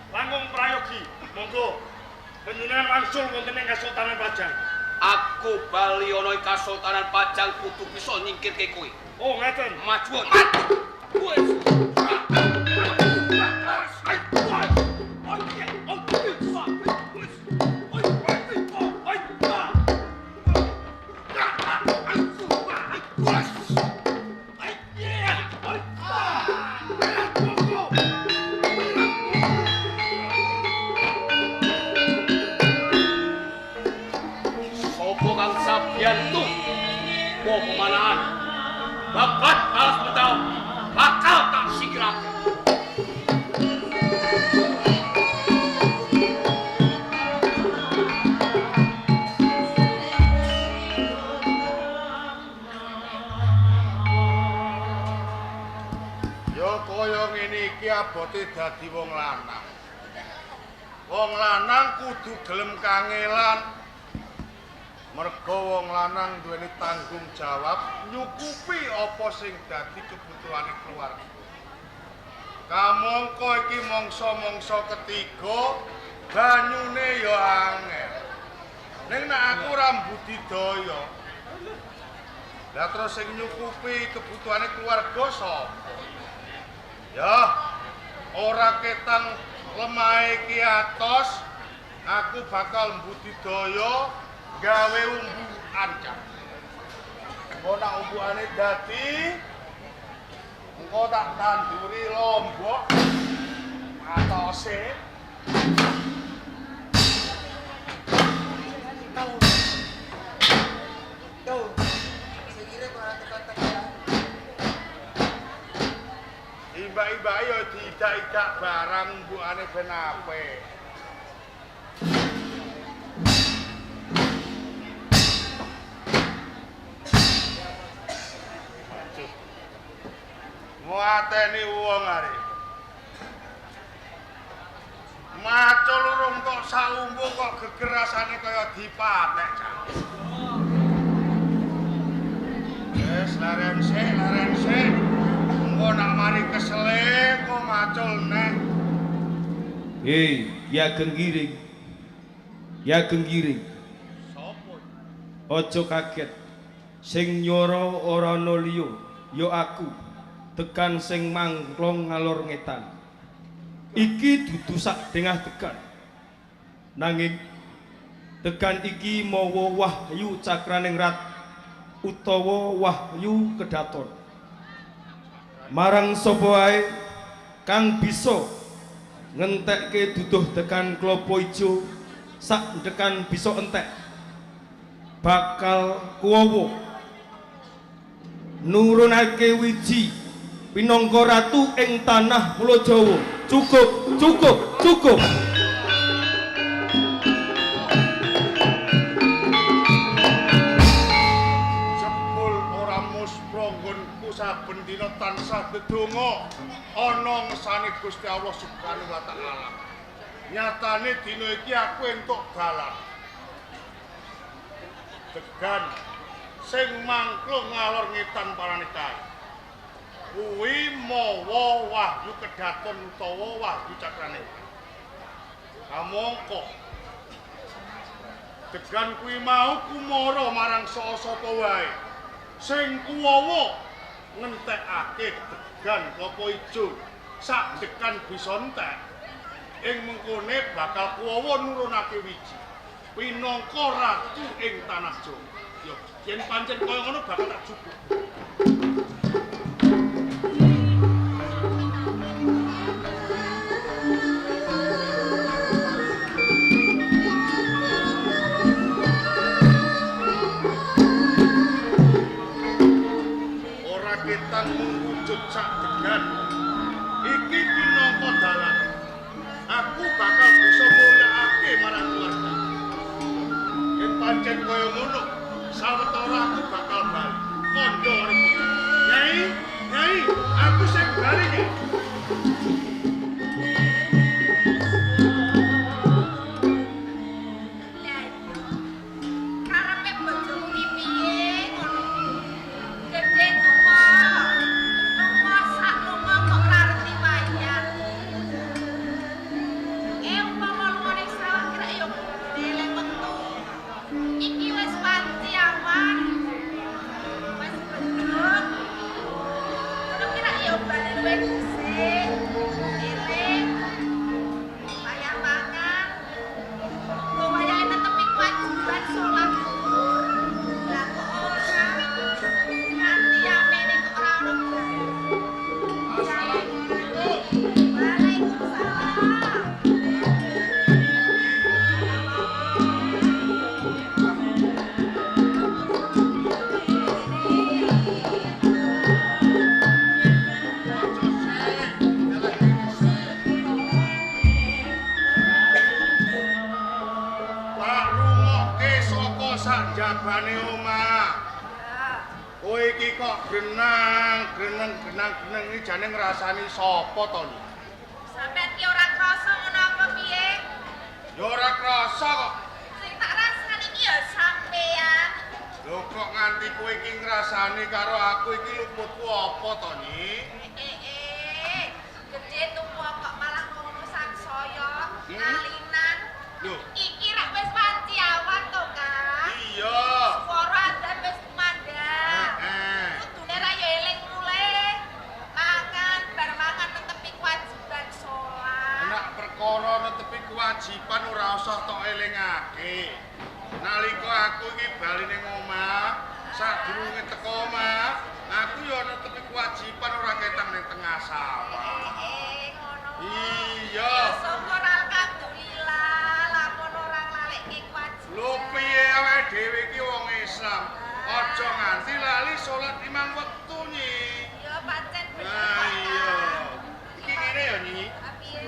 Langkung prayogi, monggo panjenengan wangsul wonten ing Kasultanan Pajang. Aku bali ana ing Kasultanan Pajang kudu bisa nyingkirke kowe. Oh, ngeten. Maju. Maju. Wes. Sopo kang sabiyantu po pemanahan babat balas mentau bakal tak singkirake. Ya kaya ngene iki abote dadi wong lanang. Wong lanang kudu gelem kangelan. Merga wong lanang duweni tanggung jawab nyukupi apa sing dadi kebutuhane keluarga. Kamangka iki mangsa-mangsa ketiga banyune ya angel. Ning nek aku ora mbudidaya, lah terus sing nyukupi kebutuhane keluarga sapa? Ya, ora ketang lemahe iki atos, aku bakal mbudidaya gawe umbukan cah. Engko nak umbukane dadi, engko tak tanduri lombok atose. Imbak-imbake ya diidak-idak barang umbukane ben apik. Muateni wong are. Macul urung tok saumbu kok geger rasane kaya dipatek cah. Wis leren sik, leren sik. Engko nak mari kesele kok macul neh. Hei, ya Genggiring. Ya Genggiring. Sopo? Aja kaget. Sing nyoro ora ana liya, ya aku. Tekan sing mangklong ngalor ngetan. Iki dudu sak dengah tekan. Nanging tekan iki mawa wahyu cakraning rat utawa wahyu kedaton. Marang sapa wae kang bisa ngentekke duduh tekan klopo ijo sak dekan bisa entek bakal kuwowo nurunake wiji pinangka ratu ing tanah Pulo Jawa. Cukup, cukup, cukup. Jebul ora muspro nggonku saben dina tansah ndedonga ana ngersane Gusti Allah Subhanahu wa taala. Nyatane dina iki aku entuk dalan. Degan sing mangklung ngalor ngetan parane kae. Kuwi mawa wahyu kedaton utawa wahyu cakrane. Kamangka degan kuwi mau kumara marang sapa-sapa wae sing kuwawa ngentekake degan klopo ijo sak degan bisa entek ing mengkone bakal kuwawa nurunake wiji pinangka ratu ing tanah Jawa. Ya yen pancen kaya ngono bakal tak jupuk. Ora ketang mung wujud sak degan iki pinangka dalan. Aku bakal bisa mulyakake marang keluarga. Yen pancen kaya ngono, sawetara aku bakal bali. Kandha karo bojoku. Nyai, nyai, aku sing bali iki. Lah sak jabane omah. Kowe iki kok grenang, greneng, grenang, greneng iki jane ngrasani sapa to ni? Sampeyan ki ora krasa ngono apa piye? Ya ora krasa kok. Sing tak rasani iki ya sampeyan. Lho kok nganti kowe iki ngrasani karo aku iki luputku apa to ni? Gedhe tuwa kok malah ngono sangsaya ngalinan. Lho, iki rak wis wanci awan to, Kang? Iya. Swara adzan wis kumandang. Heeh. Kudune ra yo eling mulih. Mangan, bar mangan netepi kewajiban salat. Nek perkara netepi kewajiban ora usah tok elingake. Nalika aku iki bali ning omah, sadurunge teko omah, aku yo netepi kewajiban ora ketang ning tengah sawah. Ngono. Iya. Ya syukur alhamdulillah, lamun ora nglalekke kewajiban. Lho piye awake dhewe iki wong Islam, aja nganti lali salat limang wektu nyi. Ya pancen bener. Nah iya. Iki ngene ya nyi. Piye?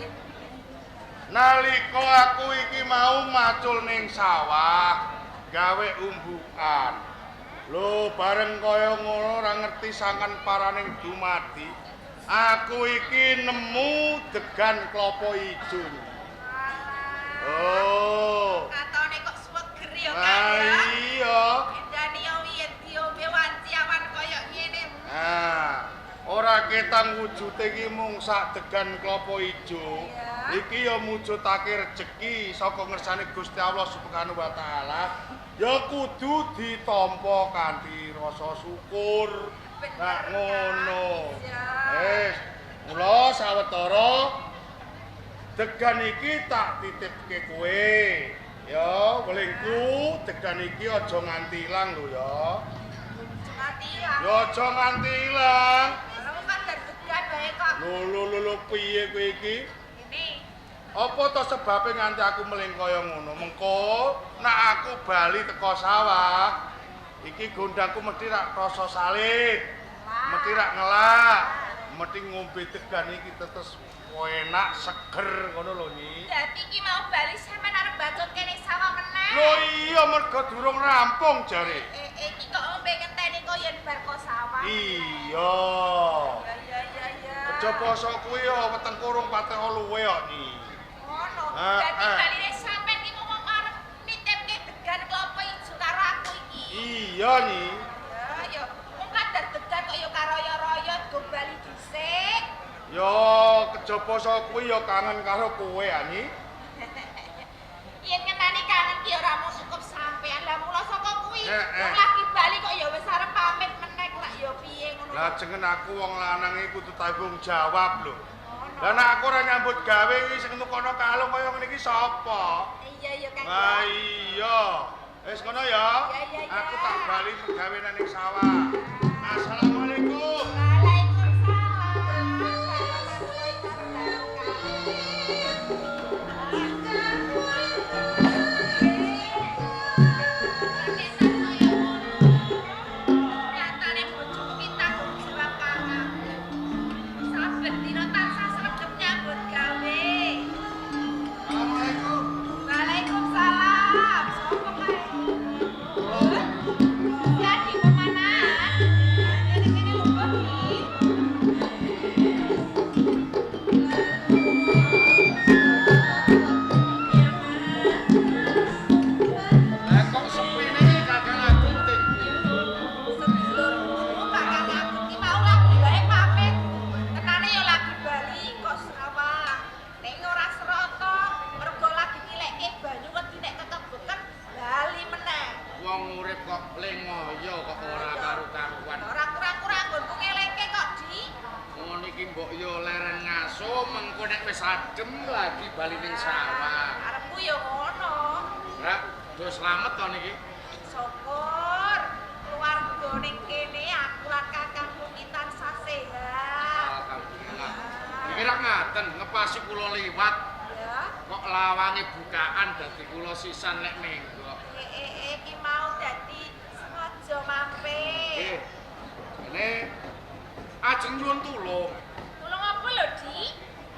Nalika aku iki mau macul ning sawah, gawe umbukan. Lho bareng kaya ngono ora ngerti sangkan paraning dumadi. Aku iki nemu degan klopo ijo. Oh. Katone kok suweger ya, Kang. Lah iya. Endane yo yen diombe wanci awan kaya ngene. Nah, ora ketang wujude iki mung sak degan klopo ijo. Iki ya mujudake rejeki saka ngersane Gusti Allah Subhanahu wa taala. Ya kudu ditampa kanthi rasa syukur. Nah ngono. Wis, mula sawetara degan iki tak titipke kowe. Ya, welingku degan iki aja nganti ilang lho ya. Aja nganti ilang. Ya aja nganti ilang. Lha kok degan bae kok. Lho lho lho piye kowe iki? Ngene. Apa to sebabe nganti aku meling kaya ngono? Mengko nek aku bali teko sawah, iki gondangku mesti rak krasa salit. Mesti rak ngelak. Mesti ngombe degan iki tetes enak seger ngono lho Nyi. Dadi iki mau bali sampean arep bacot kene sawah meneh. Lho iya mergo durung rampung jare. Iki kok ngombe ngenteni kok yen bar kok sawah. Iya. Iya iya iya. Kejaba sok kuwi ya weteng kurung patek luwe kok Nyi. Ngono. Dadi baline sampean iki ngomong arep nitipke degan klopo ijo karo aku iki. Iya Nyi. Ya ya wong kadar degan kok ya karoyo-royo go bali dhisik. Ya kejaba sok kuwi ya kangen karo kowe Nyi. Yen ngenani kangen ki ora mung cukup sampean. Lah mula saka kuwi wong lagi bali kok ya wis arep pamit meneh lak ya piye ngono. Lah jeneng aku wong lanang iki kudu tanggung jawab lho. Lah nek aku ora nyambut gawe iki sing nukono kalung kaya ngene iki sapa? Iya iya Kang. Lah iya. Wis ngono ya. Aku tak bali megawe nang sawah. Assalamualaikum. Waalaikumsalam. Nyatane bojoku ki tanggung jawab karo aku. Saben dina tansah sregep nyambut gawe. Assalamualaikum. Waalaikumsalam. Sopo kae? Ya di pemanahan. Kene-kene lho kok iki. Lah kok sepine iki Kakang Agung Tik? Sedulurmu Kakang Agung ki mau lagi wae pamit. Tenane ya lagi bali kok sawah. Ning ora serata, mergo lagi ngilekke banyu wedi nek ketebeken bali meneh. Wong urip kok lengoyo kok ora karu-karuan. Ora kurang-kurang nggonku ngelengke kok, Di. Ngono iki mbok yo leren ngaso mengko nek wis adem lagi bali ning sawah. Arepku ya ngono. Rak, do slamet to niki. Syukur keluarga ning kene aku lan kakangku ki tansah sehat. Alhamdulillah. Iki rak ngaten ngepasi kula liwat Ya. kok lawange bukaan dadi kula sisan nek menggok. Iki mau dadi sengaja mampir. Nggih. Ini ajeng nyuwun tulung. Tulung apa lho, Di?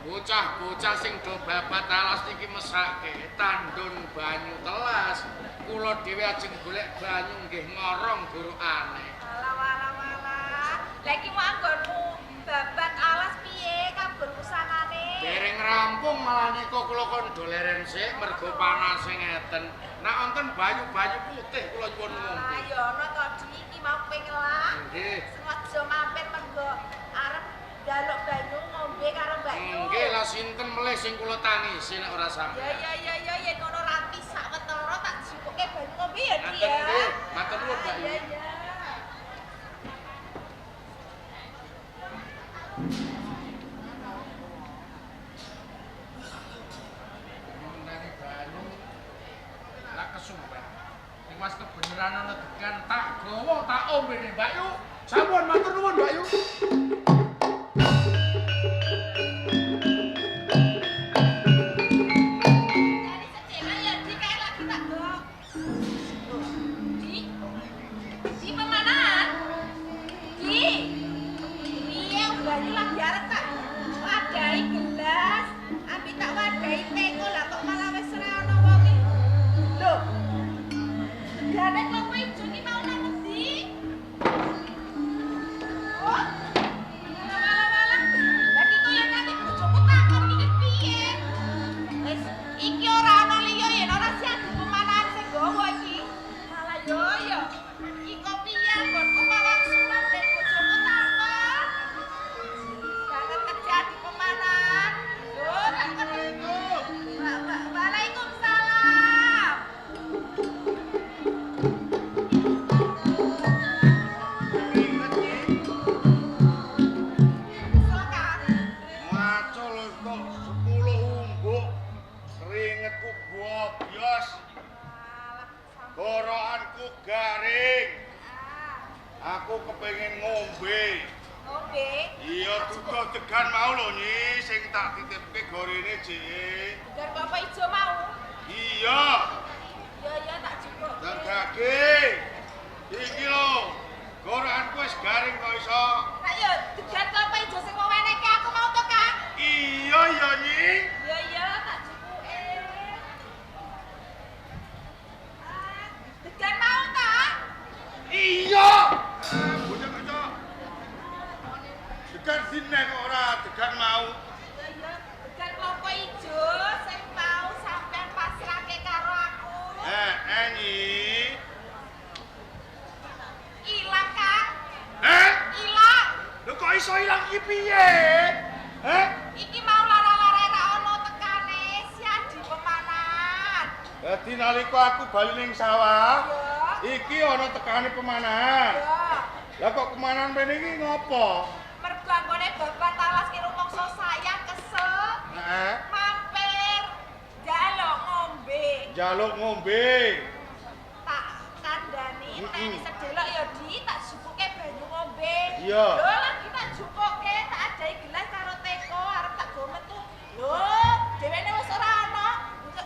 Bocah-bocah sing do babat alas niki mesake tandun banyu telas. Kula dhewe ajeng golek banyu nggih ngorong gurukane. Alah alah alah. Lah iki mau anggonmu babat alas piye kabur usanane? Dereng rampung malah nika kula kon doleren sik mergo panase ngeten. Nek wonten banyu-banyu putih kula nyuwun ngombe. Lah ya ana to Di, iki mau kowe ngelak. Nggih. Sengaja mampir mergo arep njaluk banyu ngombe karo Mbak Yu. Nggih, lah sinten melih sing kula tangisi nek ora sampeyan. Ya ya ya ya yen ngono ranti sak wetara tak jupuke banyu ngombe ya Di ya. Nggih, matur nuwun Mbak Yu. Ya ya. Ngenteni banyu lah kesumbat. Nek wis kebeneran ana degan tak gawa tak ombene Mbak Yu. Sampun matur nuwun Mbak Yu. Dari sejenak ya Di kae lagi tak gok. Di. Di pemanahan. Di. Piye banyu lagi arep tak wadahi gelas, ambi tak wadahi teko lah kok malah wis ora ana wonge. Lho. Degane klopo ijo ki mau nang ngendi? Oh. Walah walah. Lah iki koyo nganti bojoku takon iki piye? Wis iki ora ana liya yen ora si adu pemanahan sing gawa iki. Malah yo yo. Iki kok piye anggonku pawangsulan ben bojoku takon. Banget kerja di pemanahan. Yo tak kena. Waalaikumsalam. Kesel kan? Macul kok 10 umbuk. Keringetku gobyos, Alah, sampe. gorokanku garing. Ah, Aku kepengin ngombe. ngombe. Iya duduh degan mau lho Nyi, sing tak titipke gorene jek. Degan kelapa ijo mau. Iya, Ya ya tak jupuk. tegake. Iki lho, gorokanku wis garing kok iso. Lah yo degan kelapa ijo sing mau weneke aku mau to, Kang. Iya ya Nyi. Ya ya tak jupuke. Ah, degan mau ta? Iya. Bocah kocok. Degan dine kok ora degan mau. Ya ya degan kelapa ijo sing mau sampean pasrahke karo aku. Eh, Nyi. Ilang, Kang. Eh, Ilang. lho kok iso ilang iki piye? Eh? Iki mau lara-lara ra ono tekane si Adi pemanahan. Dadi nalika aku bali ning sawah, Ya. iki ana tekane pemanahan. Ya. Lah kok kemanahan mrene iki ngopo? Mergo anggone bapak talas ki rumangsa sayang kesel. Heeh. Mampir njaluk ngombe. Njaluk ngombe. Tak kandhani teni sedelok ya Di, tak jupuke banyu ngombe. Iya. Lho lagi tak jupuke, tak adahi gelas karo teko arep tak go metu. Lho, dhewene wis ora ana.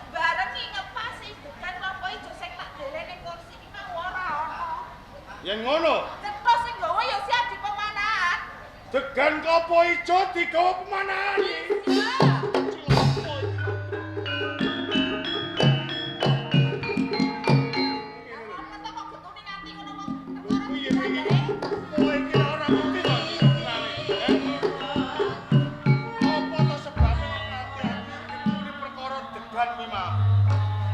Bareng ki ngepasi degan klopo ijo sing tak dele ning kursi iki mau ora ana. Yen ngono, Cetha sing nggawa ya si Adi pemanahan. degan klopo ijo digawa pemanahan iki. Iya. Lah kok getune nganti ngono wong perkara Piye piye? Kowe iki ora ngerti to iki. Apa to sebabe kok nganti aku ketune perkara degan kuwi mau?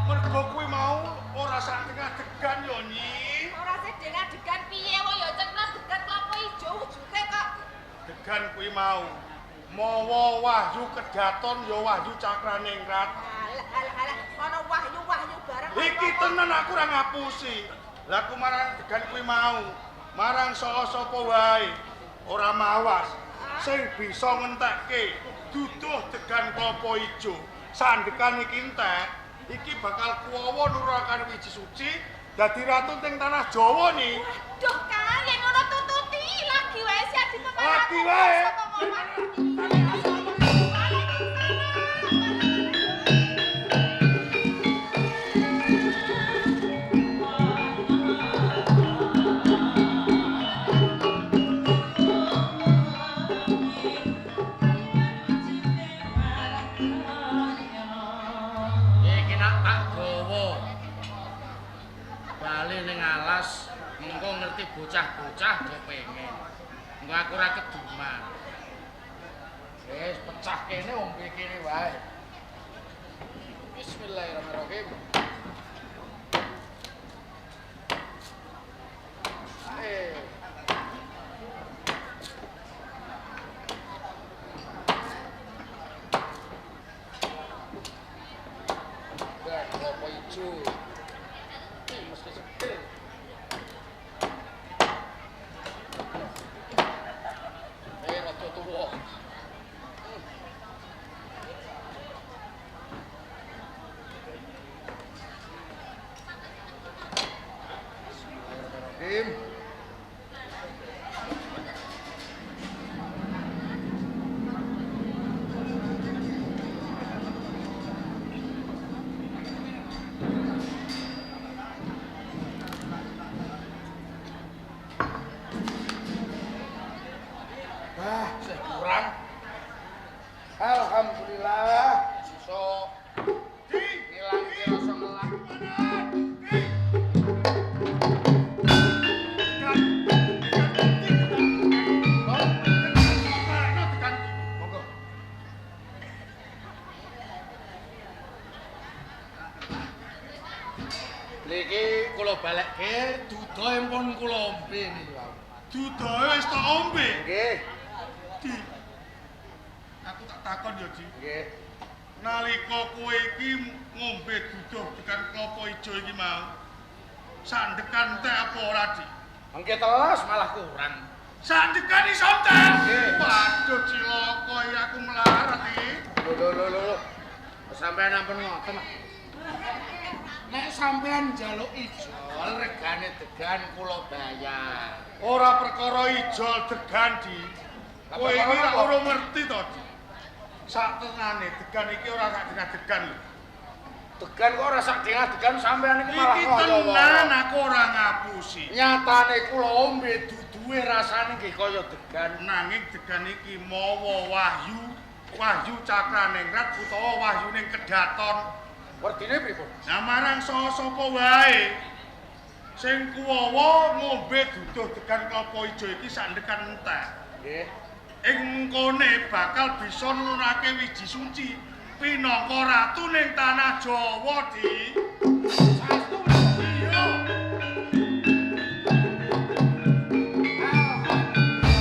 Mergo kuwi mau ora sak tengah degan yo Nyi. Ora sedeng adegan piye wong ya cetha degan klopo ijo wujude kok. Degan kuwi mau mawa wahyu kedaton ya wahyu cakraningrat. Alah alah alah ana wahyu-wahyu bareng. Iki tenan aku ora ngapusi. Lah aku marang degan kuwi mau, marang sapa-sapa wae ora mawas sing bisa ngentekke duduh degan klopo ijo. Sandekan iki entek, iki bakal kuwawa nururakan wiji suci dadi ratu ning tanah Jawa ni. Waduh, Kang, yen ngono tututi lagi wae si Adi pemanahan. Lagi wae. Waalaikumsalam. alas, mengko ngerti bocah-bocah do pengen. Engko aku ora keduman. Wis pecah kene ombe kene wae. Bismillahirrahmanirrahim. Ben klopo ijo. Iki mesti seger. Rada tuwa. Bismillahirrahmanirrahim. Wah, sih kurang. Alhamdulillah, iso ngilangke rasa ngelak. Monggo. Niki kula balekke dudoe pun kula ombe niki wau. Dudoe wis tak ombe. Nggih. Di. Aku tak takon ya, Di. Nggih. Nalika kowe iki ngombe duduh dekan klopo ijo iki mau. Sandekan teh apa ora, Di? Mengke telas malah kurang. Sandekan iso teh. Nggih. Waduh cilaka iki aku melarat iki. Lho lho lho lho. Sampeyan ampun ngoten. Nek sampeyan njaluk ijol regane degan kula bayar. Ora perkara ijol degan, Di. Kowe iki ora urung ngerti to, Di. Sak tenane degan iki ora sak degan lho. Degan kok ora sak degan sampeyan iki malah Iki tenan aku ora ngapusi. Nyatane kula ombe duduhe rasane nggih kaya degan. Nanging degan iki mawa wahyu, wahyu cakraningrat utawa wahyuning kedaton. Werdine pripun? Nah marang sapa wae sing kuwawa ngombe duduh degan klapa ijo iki sandekan entek. Nggih. Ing mengkone bakal bisa nurunake wiji suci pinangka ratu ning tanah Jawa, Di. Saestu Iya.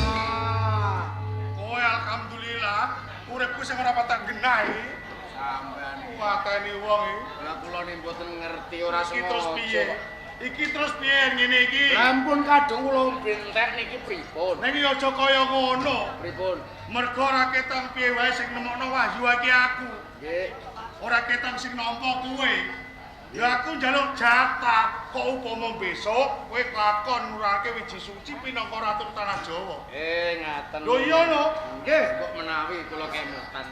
Alhamdulillah. Kowe alhamdulillah uripku sing ora patak genahi. Sampeyan iki. Wateni wong iki. Lah kula nek mboten ngerti ora Iki terus piye? sengaja. Iki terus piye ngene iki? Lah ampun kadung kula ombe entek niki pripun? Ning ya aja kaya ngono. Pripun? Mergo ora ketang piye wae sing nemokno wahyu iki aku. Nggih. Ora ketang sing nampa kowe. Ya aku njaluk jatah, kok upama besok kowe kelakon nurake wiji suci pinangka ratu tanah Jawa. Ngaten. Lho iya no. Nggih, kok menawi kula kemutan.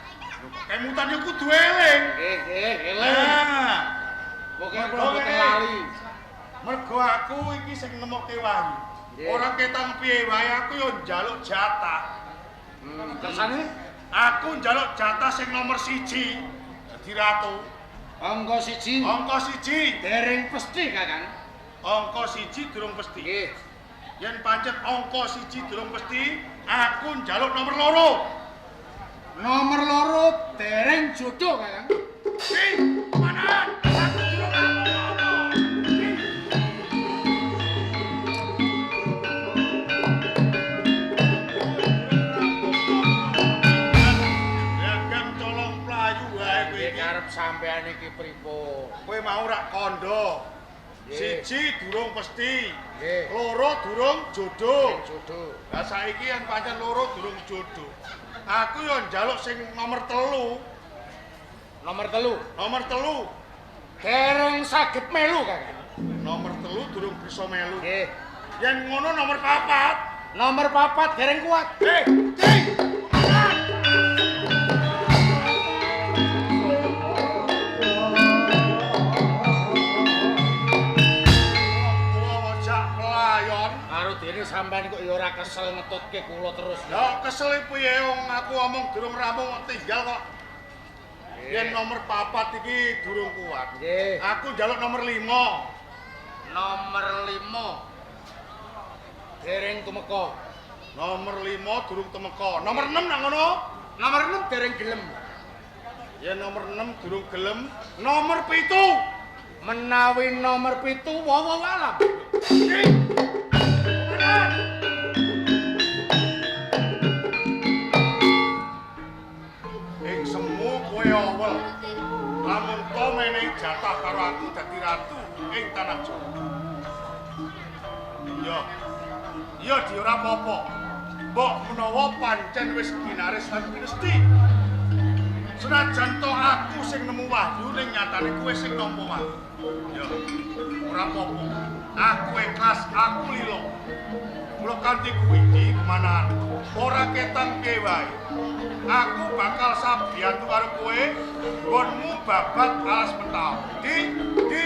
Kemutan yo kudu eling. Nggih, nggih, eling. Nah, Pokoke kula mboten lali. Mergo aku iki sing nemokke wahyu. Nggih. Ora ketang piye wae aku yo njaluk jatah. Kersane Aku njaluk jatah sing nomor 1. Dadi ratu. angka 1 Angka 1. dereng pesti, Kakang. Angka 1 durung pesti. Nggih. Yen pancen angka 1 durung pesti, aku njaluk nomor 2. Nomor 2 dereng jodoh, Kakang. Ki, manan, aku durung apa-apa. Ki. Dagang colong playu wae kowe Nggih, iki. karep sampean iki pripun? Kowe mau rak kandha. Nggih. Siji durung pesti. Nggih. Loro durung jodoh. Dereng jodoh. Lah saiki yen pancen loro durung jodoh. Aku yo njaluk sing nomor 3. Nomor 3 Nomor 3. dereng saged melu, Kakang. Nomor 3 durung bisa melu. Nggih. Yen ngono nomor 4. Nomor 4 dereng kuat. Eh, Cing. Karo dene sampean kok ya ora kesel ngetutke kula terus. Ya kesel piye wong aku omong durung rampung kok tinggal kok. Yen nomor 4 iki durung kuat. Nggih. Aku njaluk nomor 5. Nomor 5. Dereng tumeka. Nomor 5 durung tumeka. Nomor 6 nang ngono. Nomor 6 dereng gelem. Ya nomor 6 durung gelem. Nomor 7. Menawi nomor 7 wawa alam. Ing semu kowe awel. Lamun to menehi jatah karo aku dadi ratu ing tanah Jawa. Iya. Iya di ora apa-apa. Mbok menawa pancen wis ginaris lan pinesti. Senajan to aku sing nemu wahyu ning nyatane kowe sing nampa wahyu. Ya. Ora apa-apa. Aku ikhlas, aku lilo. Mula kanthi kuwi di kemanahan ora ketang piye wae. Aku bakal sabiyantu karo kowe, nggonmu babat alas mentau. Di, di.